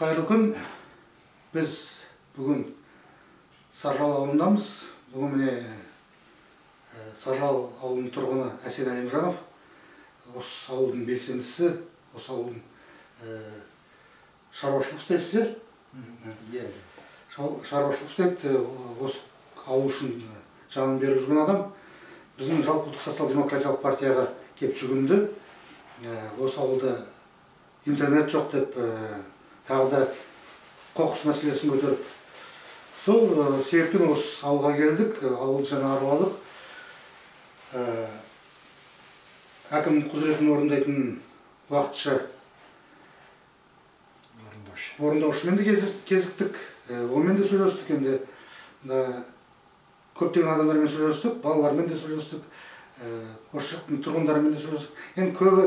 Қайырлы күн. Біз бүгін Саржал ауылындамыз. Бүгін міне Саржал ауылының тұрғыны Әсен Әлімжанов, осы ауылдың белсендісі, осы ауылдың шаруашылық істейді. Иә. Шаруашылық істейді, осы ауыл үшін жанын беріп жүрген адам. Біздің жалпы ұлттық социал-демократиялық партияға келіп жүгінді. Осы ауылда интернет жоқ деп, тағы да қоқыс мәселесін көтеріп, сол себеппен осы ауылға келдік, ауылды жаңа араладық. Әкім құзыретін орындайтын уақытша орындаушымен де кезіктік, онымен де сөйлестік. Енді көптеген адамдармен сөйлестік, балалармен де сөйлестік, осы жақтың тұрғындарымен де сөйлестік. Енді көбі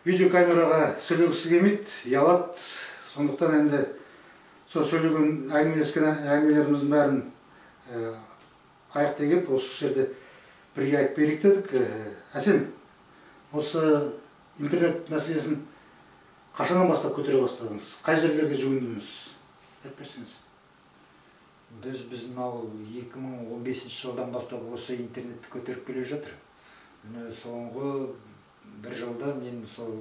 видеокамераға сөйлегісі келмейді, ұялады. Сондықтан енді сол сөйлеген, әңгімелескен әңгімелеріміздің бәрін аяқтай келіп, осы жерде бірге айтып берейік дедік. Әсен, осы интернет мәселесін қашаннан бастап көтере бастадыңыз? Қай жерлерге жүгіндіңіз? Айтып берсеңіз. Біз біздің ауыл 2015 жылдан бастап осы интернетті көтеріп келе жатыр. Міне соңғы бір жылда мен сол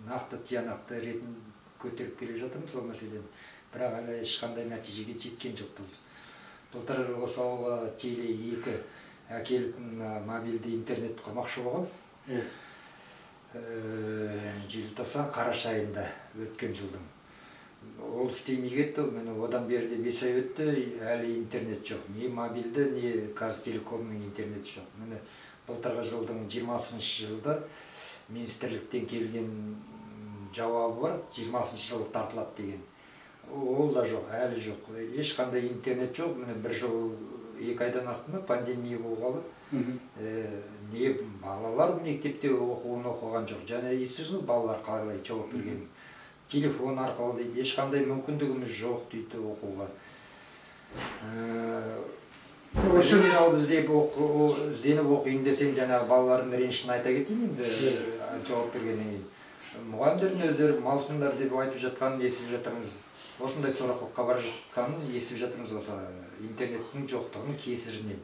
нақты тиянақты ретін көтеріп келе жатырмын сол мәселені. Бірақ әлі ешқандай нәтижеге жеткен жоқпыз. Былтыр осы ауылға теле 2 әкеліп мобильді интернет құрмақшы болған. Желтоқсан қараша айында өткен жылдың. Ол істемей кетті. Міне одан бері де 5 ай өтті, әлі интернет жоқ. Не мобильді, не Қазтелекомның интернеті жоқ. Міне былтырғы жылдың 20-шы жылда министрліктен келген жауабы бар, 20-шы жылы тартылады деген. Ол да жоқ, әлі жоқ. Ешқандай интернет жоқ. Міне бір жыл 2 айдан асты ма, пандемия болғалы. Не балалар мектепте оқуын оқыған жоқ. Және естісіз, балалар қалай жауап берген? Телефон арқылы дейді, ешқандай мүмкіндігіміз жоқ дейді оқуға. Ал ізденіп оқиын десең, жаңағы балалардың ренішін айта кетейін енді жауап бергеннен кейін. Мұғалімдердің өздері малсыңдар деп айтып жатқанын естіп жатырмыз. Осындай сорақылыққа бара жатқанын естіп жатырмыз осы интернеттің жоқтығының кесірінен.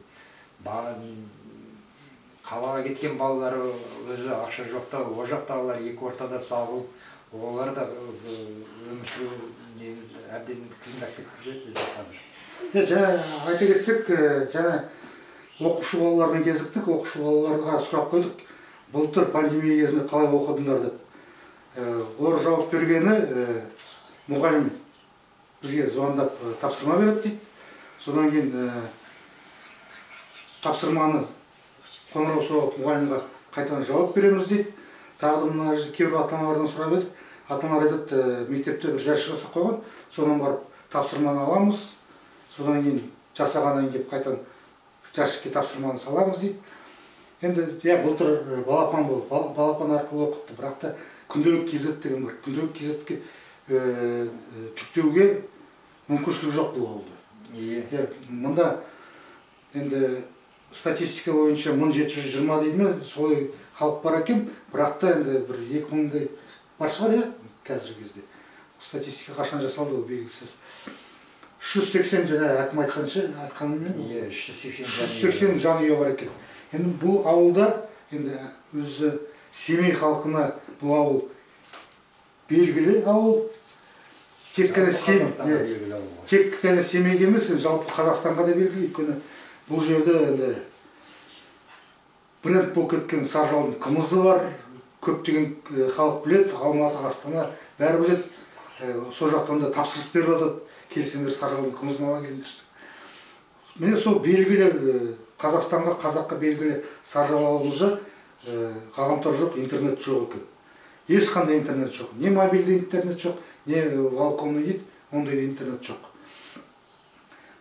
Қалаға кеткен балалар өзі ақша жоқта, ол жақтағылар екі ортада сабылып, олар да өмір сүру әбден қиындап кетті бізде қазір. Жаңа айта кетсек, жаңа оқушы балалармен кезіктік, оқушы балаларға сұрақ қойдық. Былтыр пандемия кезінде қалай оқыдыңдар деп. Олар жауап бергені, мұғалім бізге звондап тапсырма береді дейді. Содан кейін тапсырманы қоңырау соғып мұғалімге қайтадан жауап береміз дейді. Тағы да мына кейбір ата-аналардан сұрап едік. Ата-аналар айтады, мектепте бір жәшік жасап қойған, содан барып тапсырманы аламыз, содан кейін жасағаннан кейін қайтадан жәшікке тапсырманы саламыз дейді. Енді иә, былтыр балапан болды, балапан арқылы оқытты, бірақ та күнделік KZ деген бар. Күнделік KZ-ке жүктеуге мүмкіншілік жоқ бұл ауылда. Иә, мында енді статистика бойынша 1720 дейді ме, солай халық бар екен, бірақ та енді бір 2000-дай бар шығар, иә, қазіргі кезде. Статистика қашан жасалды, ол белгісіз. 380 жаңа әкім айтқанымен, иә, 380 380 жанұя бар екен. Енді бұл ауылда, енді өзі Семей халқына бұл ауыл белгілі ауыл. Тек қана тек қана Семейге емес, жалпы Қазақстанға да белгілі. Өйткені бұл жерде енді бренд болып кеткен Саржалдың қымызы бар, көптеген халық біледі, Алматы, Астана бәрі біледі. Сол жақтан да тапсырыс беріп жатады, келсеңдер Саржалдың қымызын ала келіңдер. Міне сол белгілі Қазақстанға, қазаққа белгілі Саржал ауылымызда ғаламтор жоқ, интернет жоқ екен. Ешқандай интернет жоқ. Не мобильді интернет жоқ, не волоконный дейді, ондай интернет жоқ.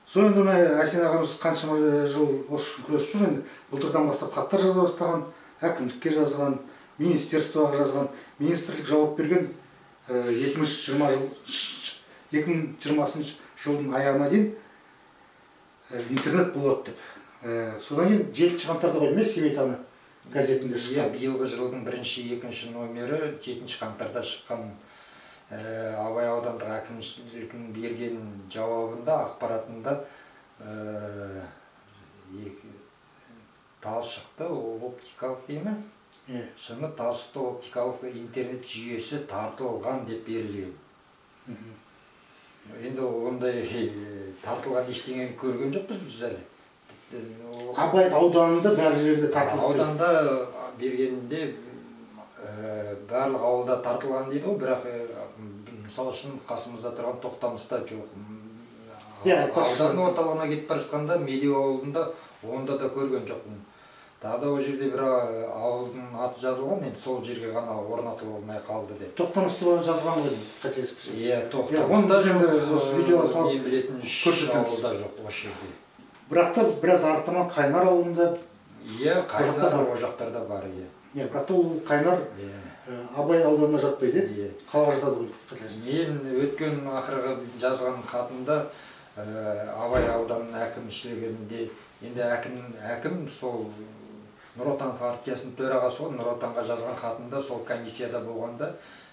Сол енді мына Әсен ағамыз қаншама жыл осы үшін күресіп жүр енді. Былтырдан бастап хаттар жаза бастаған, әкімдікке жазған, министерствоға жазған, министрлік жауап берген 2020 жылдың аяғына дейін интернет болады деп. Содан кейін 7 қаңтарда ғой, Семейтаны газетінде шыққан. Иә, биылғы жылдың бірінші, екінші номері 7 қаңтарда шыққан Абай аудандық әкімшілігінің берген жауабында, ақпаратында талшықты оптикалық дей ме? Шыны талшықты оптикалық интернет жүйесі тартылған деп берілген. Енді ондай тартылған ештеңені көрген жоқпыз біз әлі. Абай ауданында бәрі жерде тартылып. Ауданда бергенде барлық ауылда тартылған дейді ғой, бірақ мысал үшін қасымызда тұрған Тоқтамыста жоқ. Ауданның орталығына кетіп бара жатқанда Медеу ауылында онда да көрген жоқпын. Тағы да ол жерде бір ауылдың аты жазылған, енді сол жерге ғана орнатылмай қалды деп. Тоқтамыста жазылған ғой, қателеспесем. Иә, Тоқтамыста жоқ. Осы мен білетін үш ауылда жоқ осы жерде. Бірақ та біраз артынан Қайнар ауылында. Иә, Қайнар ол жақтарда бар, иә. Иә, бірақ та ол Қайнар Абай ауданына жатпайды, иә? Қалаға жатады ғой, қателеспесем. Мен өткен ақырғы жазған хатымда Абай ауданының әкімшілігінде, енді әкім сол Нұр Отан партиясының төрағасы ғой, Нұр Отанға жазған хатында сол комиссияда болғанда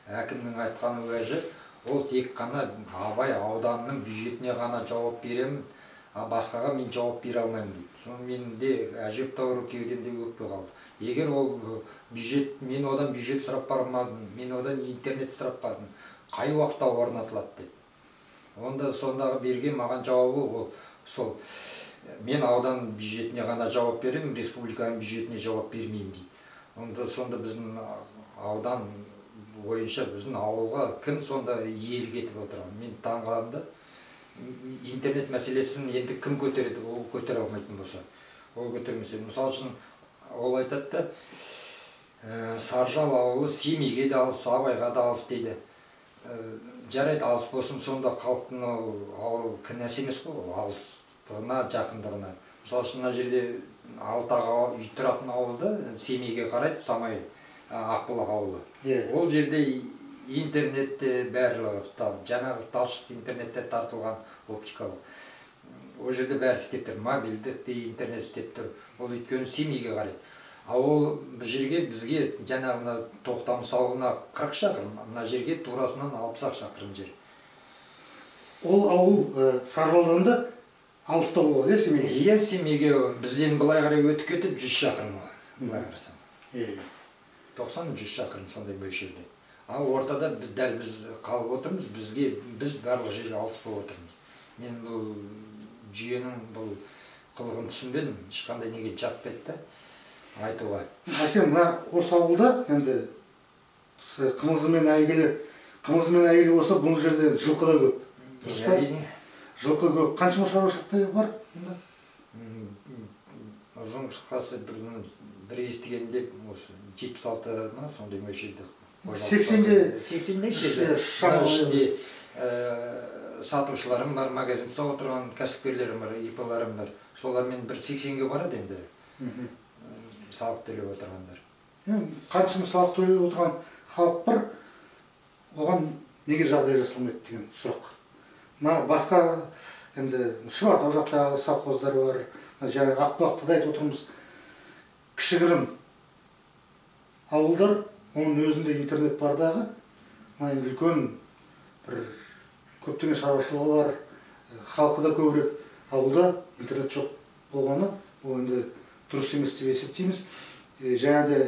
әкімнің айтқан уәжі, ол тек қана Абай ауданының бюджетіне ғана жауап беремін, а басқаға мен жауап бере алмаймын дейді. Соны мен де әжептәуір кеудемде өкпе қалды. Егер ол бюджет, мен одан бюджет сұрап бармадым, мен одан интернет сұрап бардым, қай уақытта орнатылады деп. Онда сондағы берген маған жауабы ол сол, мен аудан бюджетіне ғана жауап беремін, республиканың бюджетіне жауап бермеймін дейді. Онда сонда біздің аудан бойынша біздің ауылға кім сонда иелік етіп отырған? Мен таңғаламын да. Интернет мәселесін енді кім көтереді? Ол көтере алмайтын болса, ол көтермесе. Мысал үшін ол айтады да, Саржал ауылы Семейге де алыс, Абайға да алыс дейді. Жарайды, алыс болсын, сонда халықтың ауыл кінәсі емес қой, ол алыстығына, жақындығына. Мысал үшін мына жерде алты үй тұратын ауылда Семейге қарайды, Самай Ақбұлақ ауылы. Ол жерде интернетте барлығы, жаңағы талшықты интернетте тартылған оптикалық. Ол жерде бәрі істеп тұр, мобильдік те интернет істеп тұр. Ол өйткені Семейге қарайды. А ол жерге бізге жаңағы мына Тоқтамыс ауылына 40 шақырым, мына жерге турасынан 60 шақырым жер. Ол ауыл Саржалдан да алыстау болады, Семейге? Иә, Семейге бізден былай қарай өтіп кетіп 100 шақырым ол, былай қарасаң. 90-100 шақырым сондай мөлшерде. А ортада біз дәл біз қалып отырмыз, бізге біз барлық жерге алыс болып отырмыз. Мен бұл жүйенің бұл қылығын түсінбедім, ешқандай неге жатпайды да айтуға. Әсем, мына осы ауылда енді қымызымен әйгілі, болса, бұл жерде жылқы да көп. Дұрыс па? Әрине. Жылқы көп. Қаншама шаруашылықта бар мұнда? Ұзын қысқасы бір естігенде осы 76 ма сондай мөлшерде. 80-ге 80-де жерде. Ішінде сатушыларым бар, магазин ұстап отырған кәсіпкерлерім бар, ИП-ларым бар. Солармен бір 80-ге барады енді. Салық төлеп отырғандар. Қаншама салық төлеп отырған халық бар, оған неге жағдай жасалмайды деген сұрақ. Мына басқа енді Шұбартау жақта совхоздар бар, жаңағы Ақбұлақта да айтып отырмыз. Кішігірім ауылдар, оның өзінде интернет бар дағы, мына енді үлкен бір көптеген шаруашылығы бар, халқы да көбірек, ауылда интернет жоқ болғаны, ол енді дұрыс емес деп есептейміз. Және де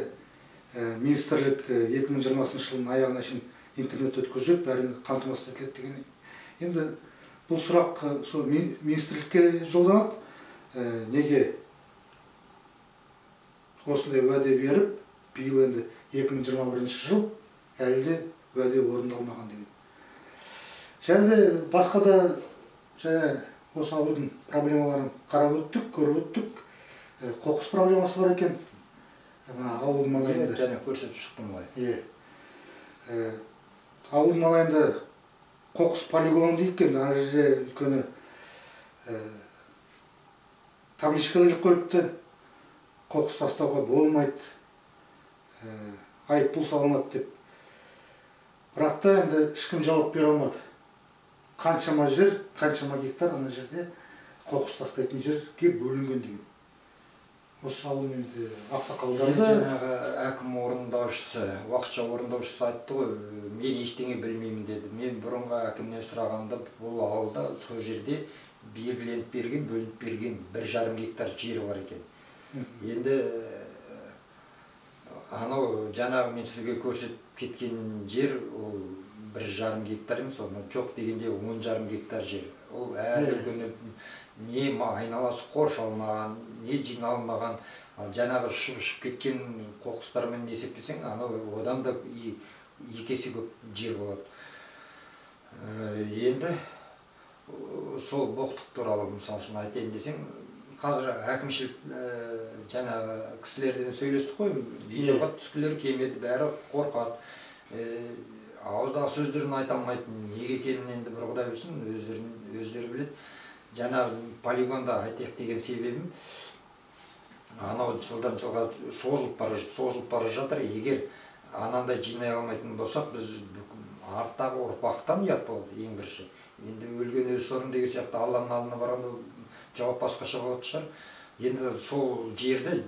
министрлік 2020 жылдың аяғына шейін интернет өткізіліп, бәрін қамтамасыз етіледі деген. Енді бұл сұрақ сол министрлікке жолданады. Неге осындай уәде беріп, биыл енді 2021 жыл әлі де уәде орындалмаған деген. Және де басқа да және осы ауылдың проблемаларын қарап өттік, көріп өттік. Қоқыс проблемасы бар екен. Мына ауыл маңайында. Және көрсетіп шықтым ғой. Иә. Ауыл маңайында қоқыс полигоны дейді екен. Ана жерде үлкені табличка іліп қойыпты. Қоқыс тастауға болмайды. Айыппұл салынады деп. Бірақ та енді ешкім жауап бере алмады. Қаншама жер, қаншама гектар ана жерде қоқыс тастайтын жерге бөлінген деген. Осы ауыл енді ақсақалдарды жаңағы әкім орындаушысы, уақытша орындаушысы айтты ғой, мен ештеңе білмеймін деді. Мен бұрынғы әкімнен сұрағанда бұл ауылда сол жерде белгіленіп берген, бөлініп берген 1,5 гектар жер бар екен. Енді анау жаңағы мен сізге көрсетіп кеткен жер ол 1,5 гектар емес, ол жоқ дегенде 10,5 гектар жер. Ол әлі күні не айналасы қоршалмаған, не жиналмаған, ал жаңағы ұшып кеткен қоқыстармен есептесең, анау одан да екі есе көп жер болады. Енді сол боқтық туралы мысал үшін айтайын десең, қазір әкімшілік жаңағы кісілерден сөйлестік қой, видеоға түскілері келмеді, бәрі қорқады. Ауыздағы сөздерін айта алмайтын, неге екенін енді бір Құдай білсін, өздері біледі. Жаңағы полигонда айтайық деген себебім, анау жылдан жылға созылып бара жатыр. Егер анандай жинай алмайтын болсақ, біз арттағы ұрпақтан ұят болады ең бірінші. Енді өлген өз сорын деген сияқты Алланың алдына барғанда жауап басқаша болатын шығар. Енді сол жерді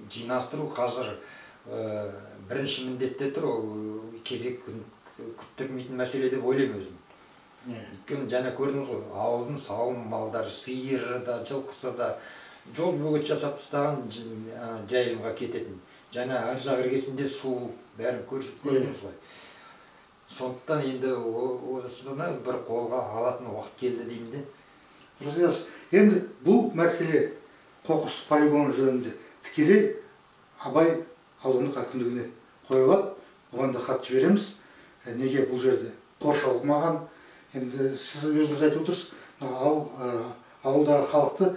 жинастыру қазір бірінші міндетте тұр, ол кезек күттірмейтін мәселе деп ойлаймын өзім. Өйткені жаңа көрдіңіз ғой, ауылдың сауын малдары, сиыры да, жылқысы да жол бөгет жасап тастаған, жайылымға кететін. Жаңа ар жақ іргесінде су, бәрін көрдіңіз ғой. Сондықтан енді осыны бір қолға алатын уақыт келді деймін де. Дұрыс. Енді бұл мәселе қоқыс полигоны жөнінде тікелей Абай аудандық әкімдігіне қойылады. Оған да хат жібереміз. Неге бұл жерде қоршалмаған? Енді сіз өзіңіз айтып отырсыз, ауылдағы халықты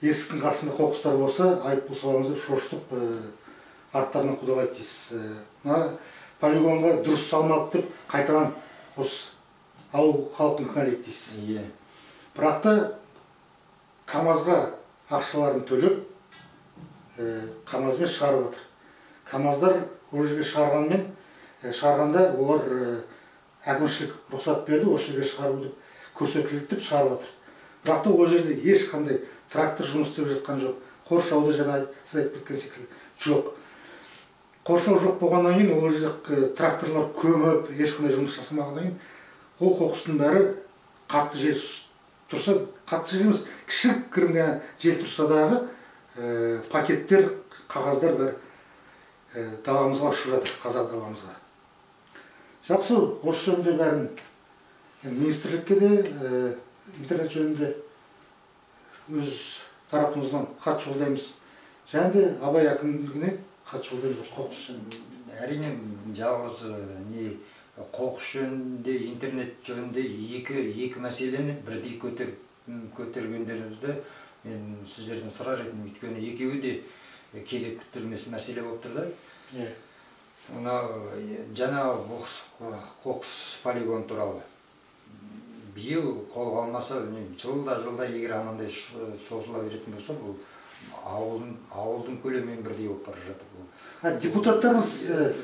есіктің қасында қоқыстар болса, айыппұл саламыз деп шошытып, арттарынан қудалайды дейсіз. Мына полигонға дұрыс салмады деп қайтадан осы ауыл халқын кінәлайды дейсіз. Иә. Бірақ та КАМАЗға ақшаларын төлеп, КАМАЗбен шығарып отыр. КАМАЗдар ол жерге шығарғанмен, шығарғанда олар әкімшілік рұқсат берді, осы жерге шығару деп көрсетілді деп шығарып отыр. Бірақ та ол жерде ешқандай трактор жұмыс істеп жатқан жоқ. Қоршауды жаңа сіз айтып кеткен секілді жоқ. Қоршау жоқ болғаннан кейін ол жерде тракторлар көміп, ешқандай жұмыс жасамағаннан кейін ол қоқыстың бәрі қатты жел тұрса, қатты жел емес, кішігірім ғана жел тұрса дағы пакеттер, қағаздар бәрі даламызға ұшып жатыр, қазақ даламызға. Жақсы, осы жөнінде бәрін министрлікке де, интернет жөнінде өз тарапымыздан хат жолдаймыз. Және де Абай әкімдігіне хат жолдаймыз осы қоқыс жөнінде. Әрине, жалғыз не қоқыс жөнінде, интернет жөнінде екі мәселені бірдей көтергендеріңізді мен сіздерден сұрар едім. Өйткені екеуі де кезек күттірмес мәселе болып тұр да. Жаңа қоқыс полигон туралы биыл қолға алмаса, жылда егер анандай созыла беретін болса, бұл ауылдың көлемімен бірдей болып бара жатыр. Депутаттарыңыз,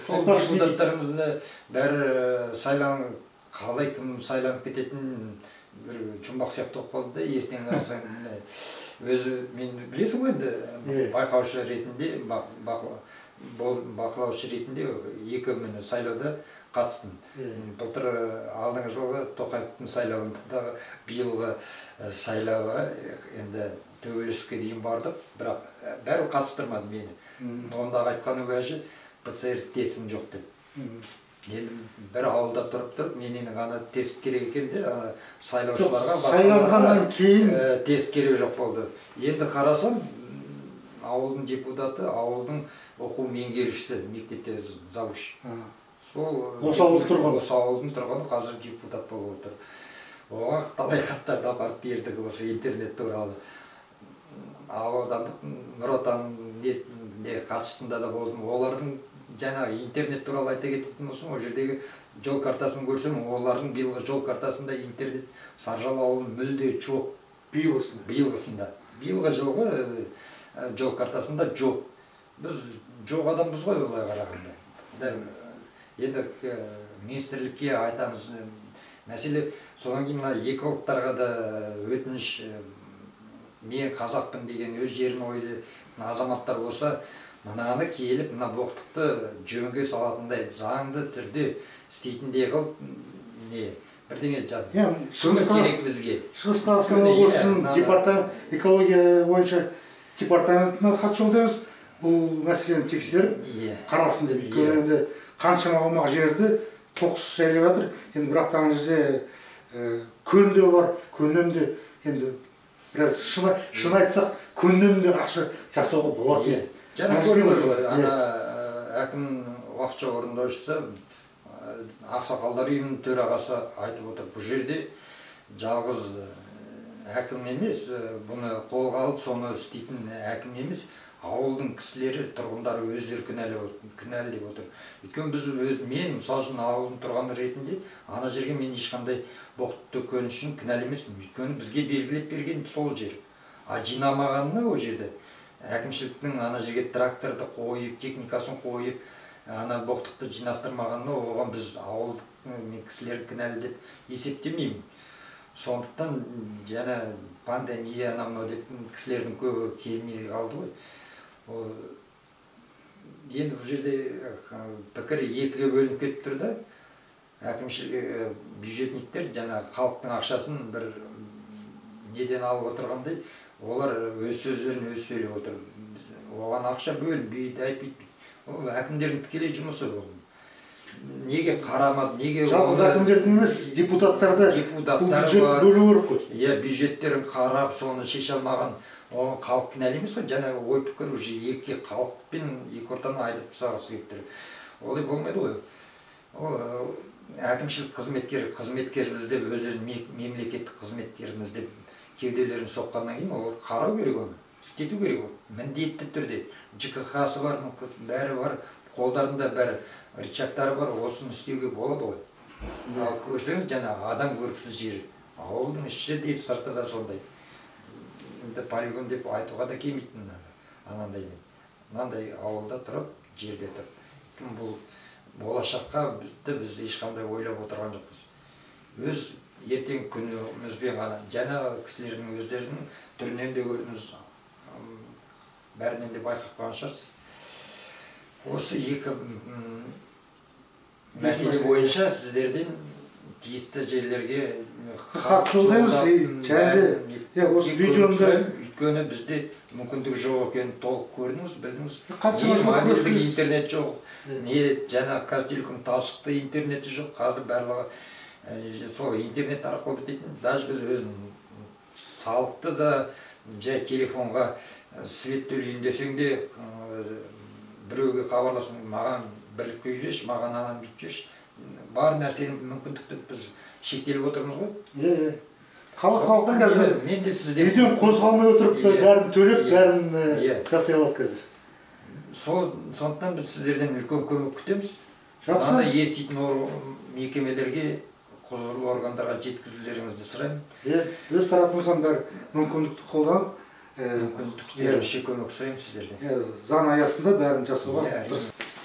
сол депутаттарымызды бәрі сайлан, қалай кім сайланып кететін бір жұмбақ сияқты болып қалды да, ертең қарасаң, өзі мен білесің ғой енді, байқаушы ретінде, бақылаушы ретінде екі міне сайлауда қатыстым. Былтыр алдыңғы жылғы Тоқаевтың сайлауындағы биылғы сайлауға енді төбелеске дейін бардық, бірақ бәрі қатыстырмады мені. Ондағы айтқан уәжі ПЦР тестім жоқ деп. Енді бір ауылда тұрып менен ғана тест керек екен де, сайлаушыларға сайланғаннан кейін тест керек жоқ болды. Енді қарасам, ауылдың депутаты, ауылдың оқу меңгерушісі, мектепте завуч. Сол осы ауылдың тұрғыны. Осы ауылдың тұрғыны қазір депутат болып отыр. Оған талай хаттарды апарып бердік осы интернет туралы. Аудандық Нұр Отан хатшысында да болдым. Олардың жаңағы интернет туралы айта кететін болсам, ол жердегі жол картасын көрсем, олардың биылғы жол картасында интернет Саржал ауылы мүлде жоқ. Биылғысында. Биылғы жылғы жол картасында жоқ. Біз жоқ адамбыз ғой олай қарағанда. Енді министрлікке айтамыз мәселе, содан кейін мына экологтарға да өтініш, мен қазақпын деген өз жерін ойлы Мына азаматтар болса, мынаны келіп, мына боқтықты жөнге салатындай, заңды түрде істейтіндей қылып, не, бірдеңе керек бізге. Шығыс Қазақстан облысының департамент, экология бойынша департаментіне хат жолдаймыз. Бұл мәселені тексеріп, қаралсын деп. Өйткені енді қаншама аумақ жерді қоқыс жайлап жатыр. Енді бірақ та ана жерде көн де бар, көннен де енді біраз шын айтсақ, көннен де ақша жасауға болатын еді. Жаңа көрдіңіз ғой, ана әкім уақытша орындаушысы, ақсақалдар ұйымының төрағасы айтып отыр. Бұл жерде жалғыз әкім емес, бұны қолға алып соны істейтін әкім емес, ауылдың кісілері, тұрғындары өздері кінәлі деп отыр. Өйткені біз өз, мен мысал үшін ауылдың тұрғыны ретінде ана жерге мен ешқандай боқты төккен үшін кінәлі емеспін. Өйткені бізге белгілеп берген сол жер. А жинамағанына ол жерде әкімшіліктің ана жерге тракторды қойып, техникасын қойып, ана боқтықты жинастырмағанына оған біз ауылдың кісілері кінәлі деп есептемеймін. Сондықтан жаңа пандемия анау мынау деп кісілердің көбі келмей қалды ғой. Ол енді бұл жерде пікір екіге бөлініп кетіп тұр да. Әкімшілік бюджетниктер жаңа халықтың ақшасын бір неден алып отырғандай, олар өз сөздерін өз сөйлеп отыр. Оған ақша бөлінбейді, айтпейді. Ол әкімдердің тікелей жұмысы ол. Неге қарамады, неге жалғыз әкімдердің емес, депутаттарды, бұл бюджетті бөлу керек қой. Иә, бюджеттерін қарап, соны шеше алмаған, оған халық кінәлі емес қой. Жаңағы ой пікір уже екі халық пен екі ортаны айдап тастағысы келіп тұр. Олай болмайды ғой. Ол әкімшілік қызметкер, қызметкеріміз деп, өз өзін мемлекеттік қызметкеріміз деп кеуделерін соққаннан кейін ол қарау керек, оны істету керек ол. Міндетті түрде ЖКХ-сы бар, бәрі бар, қолдарында бәрі рычагтары бар, осыны істеуге болады ғой. Ал көрсеңіз, жаңа адам көріксіз жер, ауылдың іші де сырты да сондай. Енді полигон деп айтуға да келмейді анандаймен. Мынандай ауылда тұрып, жерде тұрып. Бұл болашаққа біз ешқандай ойлап отырған жоқпыз. Өз ертең күнімізбен ғана, жаңағы кісілердің өздерінің түрінен де көрдіңіз, бәрінен де байқап қалған шығарсыз. Осы екі мәселе бойынша сіздерден тиісті жерлерге хат жолдаймыз. Және осы видеоны, өйткені бізде мүмкіндік жоқ екенін толық көрдіңіз, білдіңіз. Не мобильдік интернет жоқ, не жаңағы Казтелеком талшықты интернеті жоқ. Қазір барлығы сол интернет арқылы бітетін. Даже біз өзім салықты да жай телефонға свет төлейін десең де біреуге хабарласың, маған бірлік күй жеш, маған анам бүйтіп жеш. Бар нәрсенің мүмкіндікті біз шектеліп отырмыз ғой. Иә. Халық қазір мен де сізден үйден қозғалмай отырып бәрін төлеп, бәрін жасай алады қазір. Сондықтан біз сіздерден үлкен көмек күтеміз. Жақсы. Мынандай еститін мекемелерге, құзырлы органдарға жеткізулеріңізді сұраймын. Иә, өз тарапымыздан бәрі мүмкіндікті қолданып, мүмкіндіктерінше көмек сұраймын сіздерден. Заң аясында бәрін жасауға тырысамыз.